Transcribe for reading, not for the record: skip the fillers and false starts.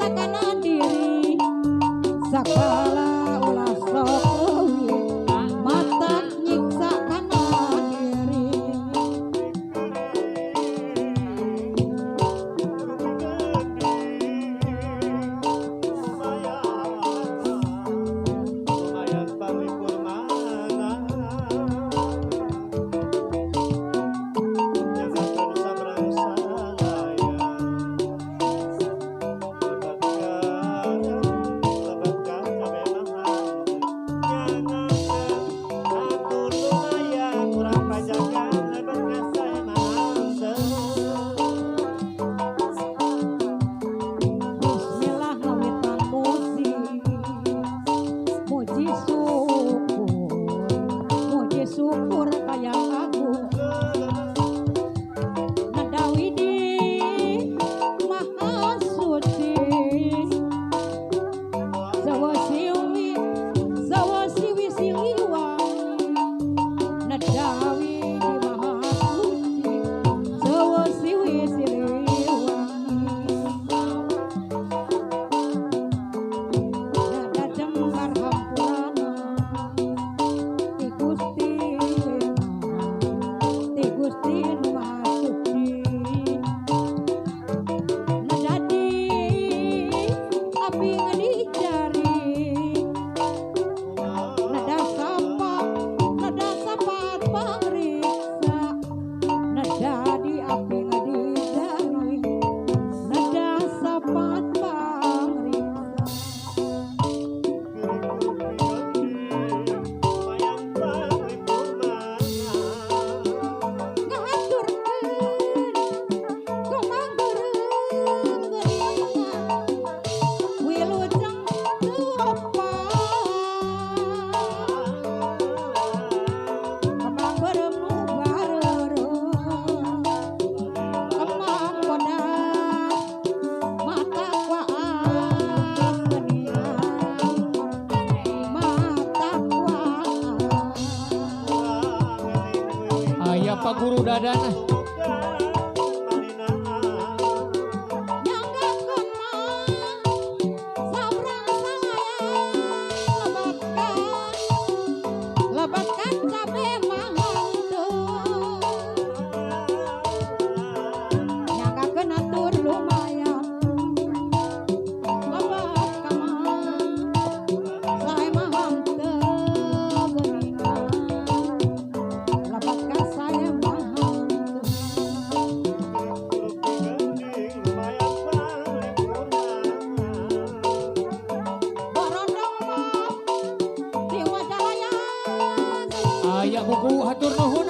nyiksa kana diri sakala ulah sok leuwih mata nyiksa kana diri. Lumayan panglipur mana nyanggakeun sabrang salaya lebetkan cabe mahal nyanggakeun atur lumayan kurang pajakan lebet ka sae mahal. Bismillah ngawitan musik muji syukur, muji syukur kaya aku nadawi di maha suci sawasiwi sawasiwi siliwangi nadawi di maha suci sawasiwi siliwangi nada jembar hampurana ti Gusti ti Gusti nu Maha Suci nada di api di jari nada sapat pangriksa nada di api di jari nada sapat pangriksa. Lumayan panglipur mana Ngahaturkeun komang beureum geuningan wilujeng tuopan kemang beureum nu bareureum kemang bodas mata kuas geuningan mata kuas. Aya Pak Guru Dadan. Nyanggakeun mah sabrang salayan lebatkan lebatkan cabe mah henteu nyanggakeun atur lumayan lebat ka mah sae mah henteu geuningan lebat ka sae mah henteu. Borondong mah di Majalaya. Aya buku hatur nuhun.